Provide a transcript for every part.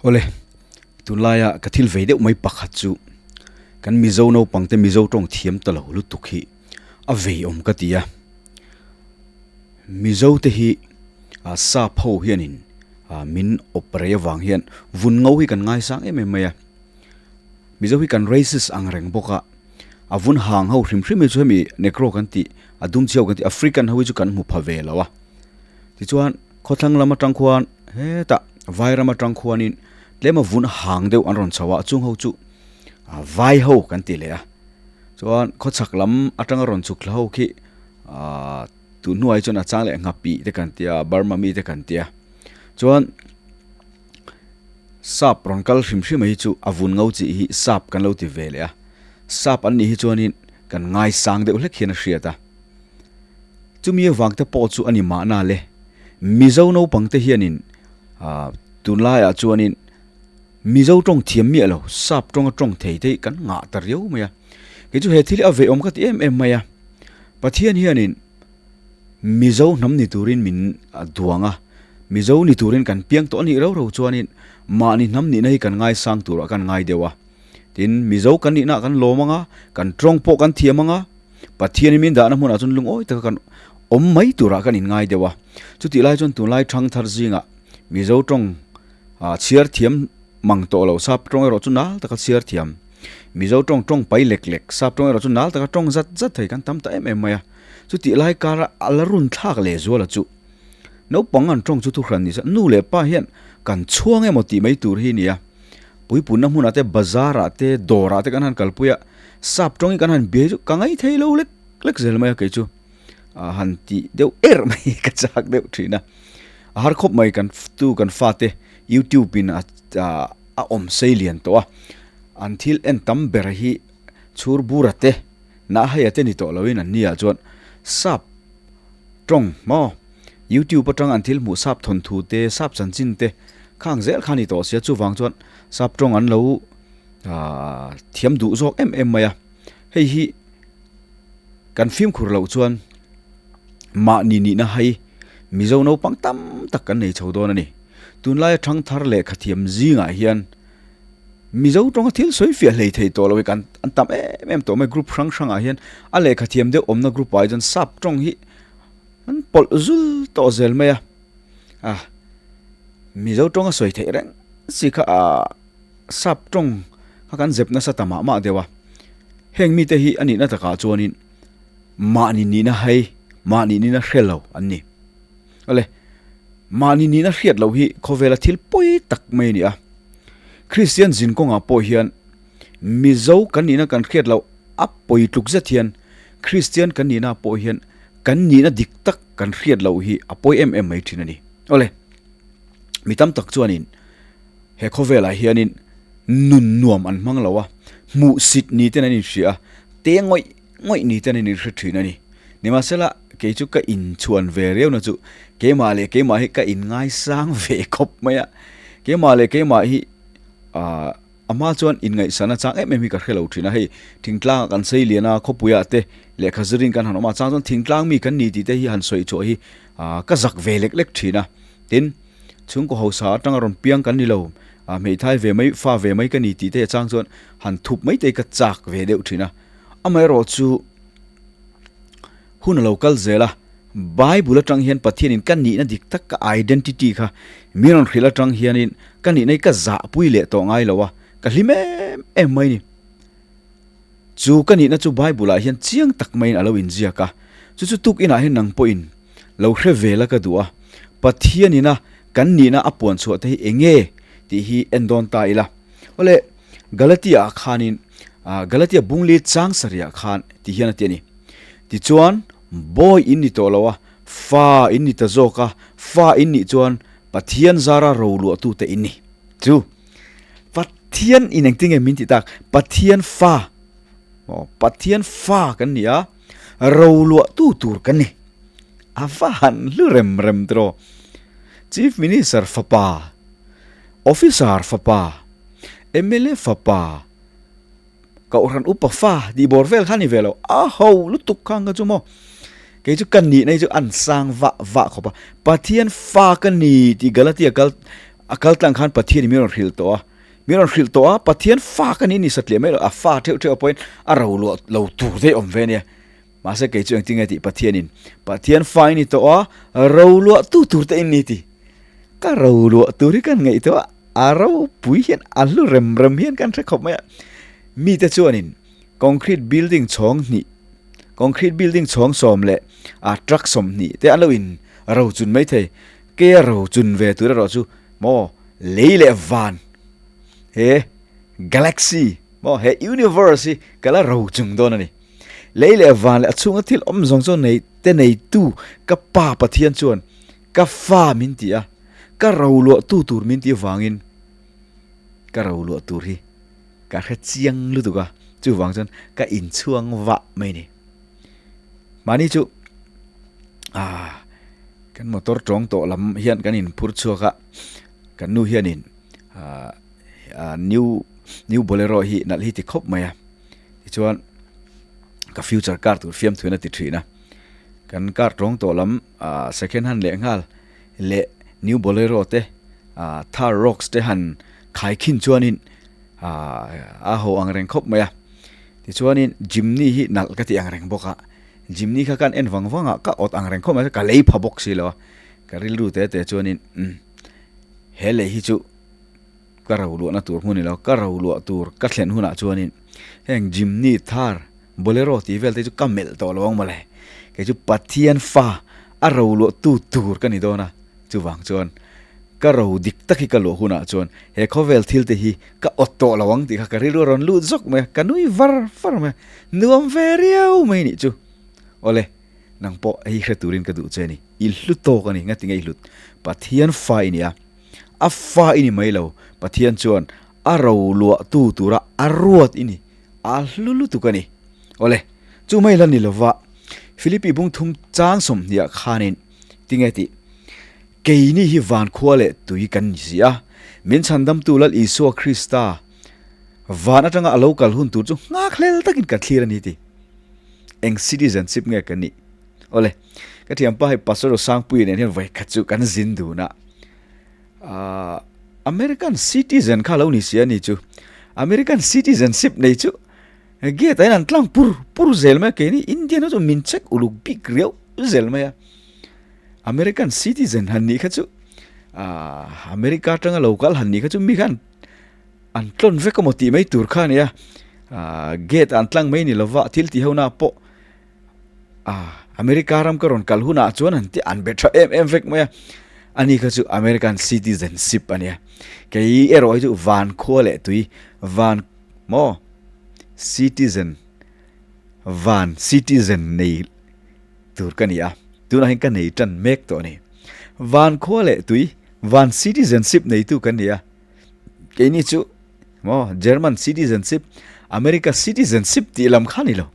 Awle, tunlaia ka thil vei deuh mai pakhat chu kan Mizo naupangte Mizo tawng thiam ta lo lutuk hi a vei awm ka ti a. Mizo te hi sap ho hianin min awp rei avang hian vun ngo hi kan ngaisang em em mai a. Mizo hi kan racist ang reng bawk a, a vun hang ho hrim hrim hi chu hemi Negro kan tih, a dum chhiau kan tih, African ho hi chu kan hmu pha ve lo a. Tichuan khawthlang lam atang khuan hetah vai ram atang khuanin tlem a vun hang deuh an rawn chho a, chung ho chu vai ho kan ti leh a. Chuan khawchhak lam atanga rawn chhuk thla ho khi ahh tun hnuai chuan a chang leh nghapih te kan tia, Burma mi te kan tia. Chuan. Sap rawn kal hrim hrim hi chu a vun ngo chi hi sap kan lo ti ve leh a, sap an nih hi chuanin kan ngaisang deuh hlek hian a hriat a. Chumi avang te pawh chu a ni mahna le, Mizo naupang te hianin ah tunlaiah chuanin Mizo tawng thiam miah lo, sap tawnga tawng thei te hi kan ngah ta riau mai a. Kei chu he thil hi a veiawm ka ti em em mai a, Pathian hianin Mizo hnam ni turin min duang a, Mizo ni turin kan piang tawh a nih rau rau chuanin mahni hnam nihna hi kan ngaisang turah kan ngai deuh a. Tin, Mizo kan nihnaah kan lawm ang a, kan tawng pawh kan thiam ang a, Pathianin min dahna hmunah chuan lungawi taka kan awm mai turah kan inngai deuh a. Chutih lai chuan tunlai thangthar zingah Mizo tawng chhiar thiam mang tawh lo, sap tawng erawh chu nal taka chhiar thiam, Mizo tawng tawng pai lek lek, sap tawng erawh chu nal taka tawng zat zat thei kan tam ta em em mai a. Chutih lai kara a la run thlak leh zual a chu. Naupang an tawng chu thuhran ni sa, nu leh pa hian kan chhuang emaw tih mai tur hi a ni a. Puipunna hmunah te, bazar ah te, dawr ah te kan han kalpui a, sap tawngin kan han biai chu ka ngaithei lo lek lek zel mai a kei chu. A han tih deuh er mai ka chak deuh thin a. A har khawp mai kan tu kan fate youtube in a a awm sei lian tawh a. An thil en tam ber hi chhur bura te. Na hei a te ni tawh loin an nia chuan sap tawng maw youtube atang an thil hmuh sap thawnthu te sap chanchin te khang zel kha ni tawh sia chuvang chuan sap tawng an lo ah thiam duh zawk em em mai a hei hi kan fimkhur loh chuan mahni nihna hai mizo naupang tam tak kan nei chho dawn a ni tunlaia thangthar lehkha thiam zingah hian. Mizo tawnga thil sawi fiah hlei thei tawh lo hi kan an tam em em tawh mai group hrang hrangah hian a lehkha thiam deuh awmna group ah hi chuan sap tawng hi an pawlh zul tawh zel mai a ah Mizo tawnga sawi theih reng chi kha ah sap tawng kha kan zep nasa ta mah mah deuh a heng mite hi a nihna takah chuanin mahni nihna hai mahni nihna hre lo an ni awle mahni nihna hriat loh hi khawvela thil pawi tak mai a ni a. Kristian zin kawngah pawh hian Mizo kan nihna kan hriat loh a pawi tluk zet hian Kristian kan nihna pawh hian kan nihna dik tak kan hriat loh hi a pawi em em mai thin a ni. Awle, mi tam tak chuanin he khawvelah hianin nun nuam an hmang lo a, hmuhsit ni ten an inhria a, te ngawih ngawih ni ten an inhre thin a ni. Nimahsela, kei chu ka inchhuan ve riau na chu keimah leh keimah hi ka inngaisang ve khawp mai a, keimah leh keimah hi ahh a hma chuan inngaihsan a chang em em hi ka hre lo thin a, hei thingtlangah kan sei lian a, khawpuiah te lehkha zirin kan han awm a, chang chuan thingtlang mi kan ni tih te hi han sawi chhuah hi ahh ka zak ve lek lek thin a, tin chhungkaw hausa atanga rawn piang kan ni lo, ah hmeithai ve mai fa ve mai ka ni tih te chang chuan han thup mai te hi ka chak ve deuh thin a, amaherawh chu. Hun a lo kal zel a, Bible atang hian Pathianin ka nihna dik tak ka identity kha min rawn hrilh atang hianin ka nihna hi ka zahpui leh tawh ngai lo a, ka hlim em em mai ni. Chu ka nihna chu Bible ah hian chiang tak maiin a lo inziak a, chu chu tuk inah hian nang pawhin lo hre ve la ka duh a, Pathianina kan nihna a puan chhuah te hi eng nge tih hi en dawn ta ila. Awle, Galatia ah khanin Galatia bungli chang sarih ah khan ti hian a ti a ni. Tichuan, bawi in ni tawh lo a, fa in ni ta zawk a, fa in nih chuan Pathian zara roluahtute in ni. Chu, Pathian in engtin nge min ti tak? Pathian fa, aw, Pathian fa kan ni a, roluahtu tur kan ni. A va han hlu rem rem tiraw? Chief Minister fapa, Officer fapa, mla fapa, Kohhran upa fa tih bawr vel kha ni ve lo, a ho lutuk kha ang ka chu maw. Kei chu ka nihna hi chu an sang vah vah khawp a, Pathian fa ka ni tih Galatia kal A kal tlang khan Pathian in min rawn hrilh tawh a, min rawn hrilh tawh a, Pathian fa ka ni ni satliah mai lo, a fa theuh theuh pawhin a ro luah lo tur daih awm ve ania. Mahse kei chu engtin nge tih Pathian in, Pathian fa i ni tawh a, ro luah tu tur te in ni ti. Ka ro luah tur hi kan ngaihtuah a, a ropui hian a hlu rem rem hian kan hre khawp mai a. Mite chuanin concrete building chhawng hnih, concrete building chhawng sawm leh a truck 20 te an lo in ro chun mai thei. Ke ro chun ve tur erawh chu maw lei leh van he galaxy maw he universe hi ka la ro chung dawn a ni. Lei leh van leh a chhunga thil awm zawng zawng nei te neitu ka Pa Pathian chuan ka fa min ti a, ka ro luah tu tur min ti avangin ka ro luah tur hi ka hre chiang lutuk a, chuvang chuan ka inchhuang vah mai a ni. Mahni chu ah kan motor tawng tawh lam hian kan inphur chhuak a, kan nu hianin ah new new bolero hi nalh hi ti khawp mai a, tichuan ka future car tur fiamthu in a ti thin a, kan car tawng tawh lam ah second hand leh nghal leh new bolero te ah thar rocks te han khai khin chuanin ah a ho ang reng khawp mai a tichuanin jimny hi nalh ka tih ang reng bawk a jimny kha kan en vang vang a ka awt ang reng khawp mai ka lei pha bawk si lo a ka rilru te te chuanin umm he lei hi chu ka ro luahna tur hmun ni lo ka ro luah tur ka thlen hunah chuanin heng jimny thar bolero tih vel te chu ka melh tawh lo ang mawle kei chu Pathian fa a ro luah tu tur ka ni dawn a chuvang chuan ka ro dik tak hi ka luah hunah chuan he khawvel thil te hi ka awt tawh lo ang tih kha ka rilru a rawn lut zawk mai a ka nui var var mai a nuam ve riau mai nih chu awle nang pawh hei hre turin ka duh che a ni i hlu tawk a ni ngati nge i hlut Pathian fa i ni a a fa i ni mai lo Pathian chuan a ro luah tu tura a ruat i ni A hlu lutuk a ni. Awle, chu mai la ni lova, Philippi bung thum chang 20 ah khanin tinge tih, Keini hi van khua leh tui kan ni si a, min chhandamtu Lal Isua Krista van atanga a lo kal hun tur chu nghak hlel takin kan thlir a ni ti. Eng citizenship nge kan nih? Awle, ka thianpa hei Pastor Rosangpuia nen hian vawikhat chu kan zin dun a. Ahh American citizen kha lo ni si a ni chu American citizenship nei chu gate ah hian an tlang pur pur zel mai a keini Indian ho chu min check uluk bik riau zel mai a American citizen han nih kha chu ahh America atanga lo kal han nih kha chu mi khan an tlawn vek emaw tih mai tur kha a ni a ahh gate ah an tlang mai ni lova thil tih ho na pawh Ah, America ram ka rawn kal hunah chuan an ti an be tha em em vek mai a. Ani kha chu American citizenship a nia. Kei erawh hi chu van khua leh tui, van maw citizen, van citizen nei tur ka ni a. Tunah hian ka nei tan mek tawh a ni. Van khua leh tui, van citizenship neitu kan ni a. Keini chu maw German citizenship, America citizenship tih lam kha a ni lo.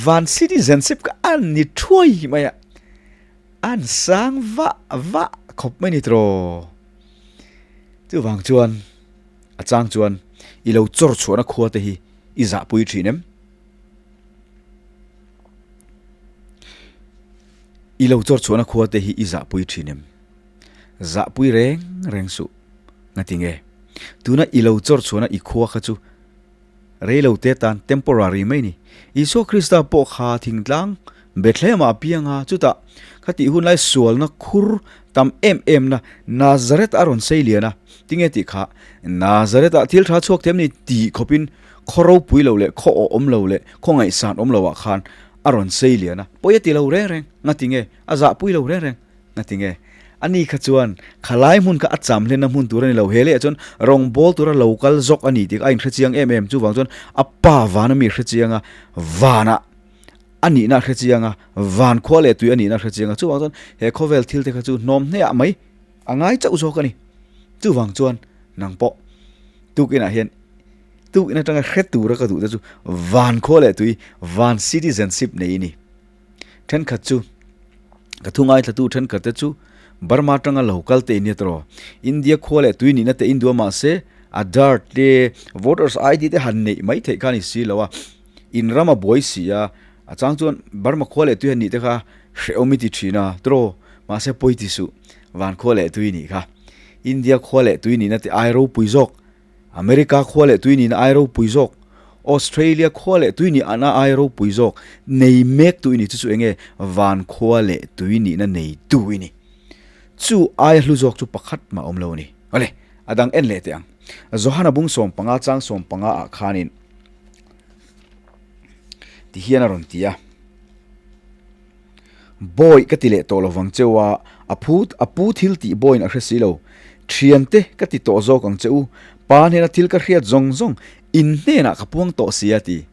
Van citizenship kha an ni thuai mai a, an sang vah vah khawp mai ni tiraw. Chuvang chuan a chang chuan i lo chawr chhuahna khua te hi i zahpui thin em? I lo chawr chhuahna khua te hi i zahpui thin em? Zahpui reng reng suh. Ngati nge? Tuna i lo chawr chhuahna i khua kha chu Reilo te tan temporary mai ni. Isua Krista pawh kha thingtlang Bethlehem ah a piang a, chutah khatih hun lai sualna khur tam em em na Nazareth a rawn sei lian a, tinge tih kha Nazareth ah thil tha chhuak thiam ni tih khawpin khaw ropui lo leh khaw awh awm lo leh khaw ngaihsan awm lo ah khan a rawn sei lian a, pawi a ti lo reng reng, ngatinge a zahpui lo reng reng. Ngati nge? Ani kha chuan khalai hmun kha a cham hlenna hmun tur a ni lo. He leh chuan rawngbâwl tura lo kal zawk a ni tih kha a inhre chiang em em. Chuvang chuan a pa vana mi hre chiang a, vanah a nihna a hre chiang a, van khua leh tui a nihna a hre chiang a. Chuvang chuan he khawvel thil te kha chu hnawm hneah mai a ngai chauh zawk a ni. Chuvang chuan nang pawh tukinah hian tukin atanga hre tura ka duh te chu van khua leh tui, van citizenship nei i ni. Thenkhat chu ka thu ngaithlatu thenkhat te chu Burma atanga lo kal te in nia tawh India khua leh tui nihna te in duh a mahse Aadhaar te voters ID te han neih mai theih kha a ni si lo a in ram a buai si a a chang chuan Burma khua leh tui han nih te kha hrehawm i ti thin a tawh mahse pawi ti suh van khua leh tui nih kha. India khua leh tui nihna te ai ropui zawk, America khua leh tui nihna ai ropui zawk, Australia khua leh tui nihna ai ropui zawk nei mek tu i ni. Chu chu enge van khua leh tui nihna nei tu i ni. Chu aia hlu zawk chu pakhat mah awm lo a ni. Awle, a dang en leh teh ang. Johana bung 15 chang 15 ah khanin ti hian a rawn ti a. Bawi ka ti leh tawh lovang cheu a, a phu a pu thil tih bawiin a hre si lo. Thiante ka ti tawh zawk ang che u, pa hnena thil ka hriat zawng zawng in hnenah ka puang tawh si a ti.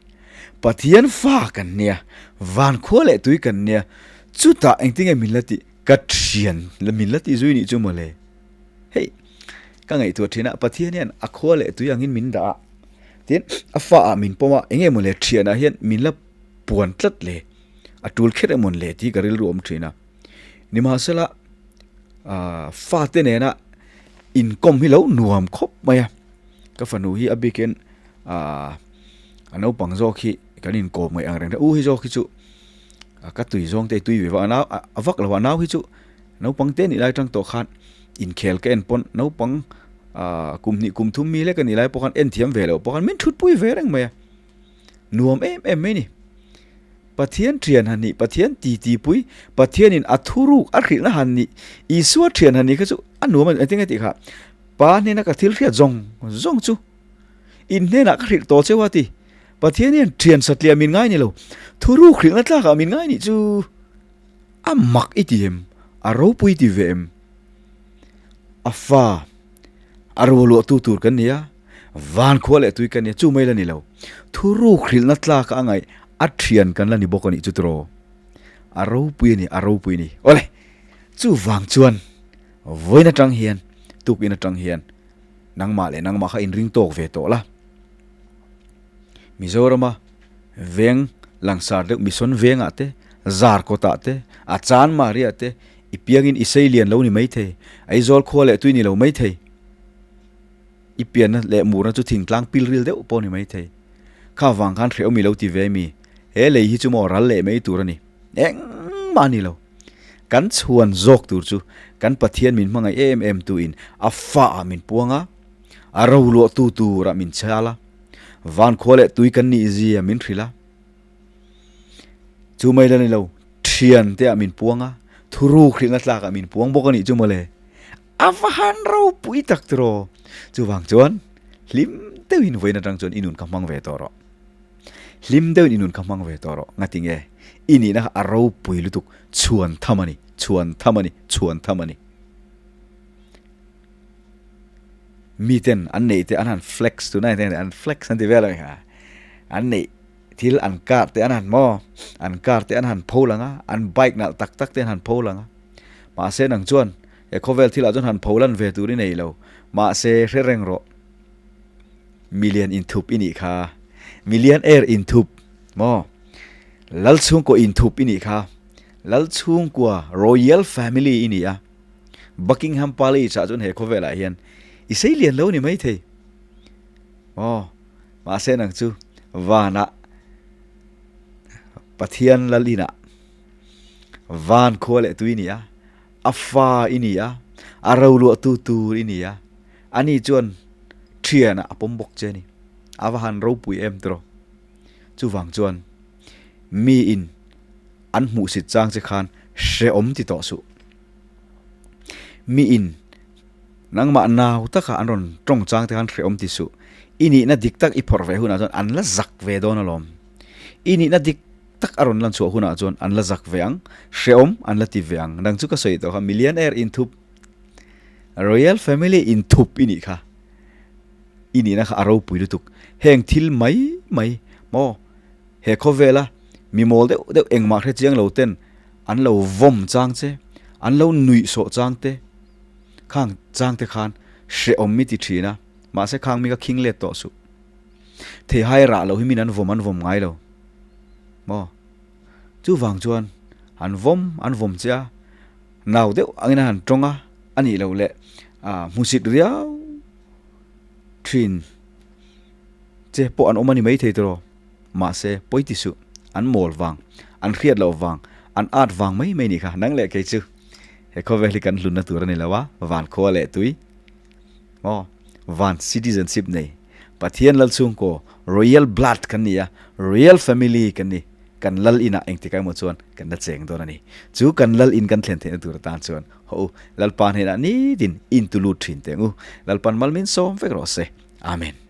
Pathian fa kan nia, van khua leh tui kan nia, chutah engtinge min la tih? Ka thian la min la tih zui nih chu mawle. Hei, ka ngaihtuah thin a, Pathian hian a khua leh tui angin min dah a, tin a fa ah min pawm a, enge mawle thianah hian min la puan tlat le, a tul kher emawn le tih ka rilru awm thin a. Nimahsela, ah fate nena inkawm hi lo nuam khawp mai a, ka fanu hi a bikin ah a naupang zawk hi kan inkawm ngaih ang reng reng, u hi zawk hi chu ka tui zawng te i tui ve vak a nau a vak lo a nau hi chu naupang te nih lai atang tawh khan inkhel ka en pawn naupang ah kum hnih kum thum mi lek a nih lai pawh khan en thiam ve loh pawh khan min thut pui ve reng mai a nuam em em mai a ni Pathian thian han nih Pathian ti ti pui Pathianin a thuruk a hrilhna han nih Isua thian han nih kha chu a nuam a ni engtin nge tih kha pa hnena ka thil hriat zawng zawng chu in hnenah ka hrilh tawh cheu a ti. Pathian hian thian satliah min ngai ni lo, thuruk hrilhna tlakah min ngai nih chu a mak i ti em? A ropui ti ve em? A fa, a rualuahtu tur kan ni a, van khua leh tui kan ni a, chu mai la ni lo. Thuruk hrilhna tlakah a ngaih a thian kan la ni bawk a nih chu tiraw? A ropui a ni, a ropui a ni. Awle, chuvang chuan vawiin atang hian, tukin atang hian nangmah leh nangmah kha inring tawk ve tawh la. Mizorama veng langsar deuh Mission vengah te, Zarkawtah te, a Chanmariah te i piangin i sei lian lo ni maithei, Aizawl khua leh tui ni lo maithei, i pianna leh murna chu thingtlang pilril deuh pawh ni maithei. Kha vang khan hrehawm i lo ti ve mi? He lei hi chu maw ral leh mai tur a ni. Engmah a ni lo. Kan chhuan zawk tur chu kan Pathian min hmangaih em em tuin a faah min puang a, A roluah tu turah min chhal a, van khua leh tui kan nih zia min hrilh a. Chu mai la ni lo, thian te ah min puang a, thuruk hrilhna tlak ah min puang bawk a nih chu mawle. A va han ropui tak tiraw. Chuvang chuan hlim deuhin vawiin atang chuan i nun kha hmang ve tawh rawh. Hlim deuhin i nun kha hmang ve tawh rawh. Ngatinge? I nihna kha a ropui lutuk, chhuan tham a ni, chhuan tham a ni, chhuan tham a ni. Miten an neih te an han flex tuna hei an flex an ti vel a ni kha an neih thil an car te an han maw an car te an han pho lang a an bike nalh tak tak te an han pho lang a mahse nang chuan he khawvel thilah chuan han pho lan ve tur i nei lo mahse hre reng rawh million inthup i nih kha million air inthup maw Lalchhungkaw inthup i nih kha Lalchhungkua royal family i ni a. Buckingham Palace ah chuan he khawvelah hian i sei lian lo ni maithei. Aw, mahse nang chu vanah Pathian lal inah van khua leh tui i ni a, a fa i ni a, a roluahtu tur i ni a, ani chuan thianah a pawm bawk che a ni. A va han ropui em tiraw? Chuvang chuan miin an hmuhsit chang che khan hrehawm ti tawh suh. Miin nangmah nau taka an rawn tawng chang te khan hrehawm ti suh. I nihna dik tak i phawrh ve hunah chuan an la zak ve dawn alawm. I nihna dik tak a rawn lan chhuah hunah chuan an la zak ve ang, hrehawm an la ti ve ang. Nang chu ka sawi tawh kha millionaire inthup, royal family inthup i nih kha. I nihna kha a ropui lutuk. Heng thil mai mai maw he khawvela mi mawl deuh deuh engmah hre chiang lo ten an lo vawm chang che, an lo nuih sawh chang te, khang chang te khan hrehawm mi ti thin a, mahse khang mi kha khing let tawh suh. Theihai rah loh hi min an vawm an vawm ngai lo maw? Chuvang chuan an vawm an vawm che a, nau deuh angin an han tawng a, a nih loh leh hmusit riau thin che pawh an awm a ni maithei tiraw? Mahse, pawi ti suh, an mawl vang, an hriat loh vang, an at vang mai mai nih kha, nang leh kei chu he khawvel hi kan hlunna tur a ni lo a, van khua leh tui. Maw? Van citizenship nei, Pathian lal chhungkaw, royal blood kan ni a, royal family kan ni, kan lal inah engtikah emaw chuan kan la cheng dawn a ni. Chu kan lal in kan thlen theihna tur atan chuan haw u, Lalpa hnenah nitin in tu lut thin teng u. Lalpan malmin sawm vek rawh se. Amen.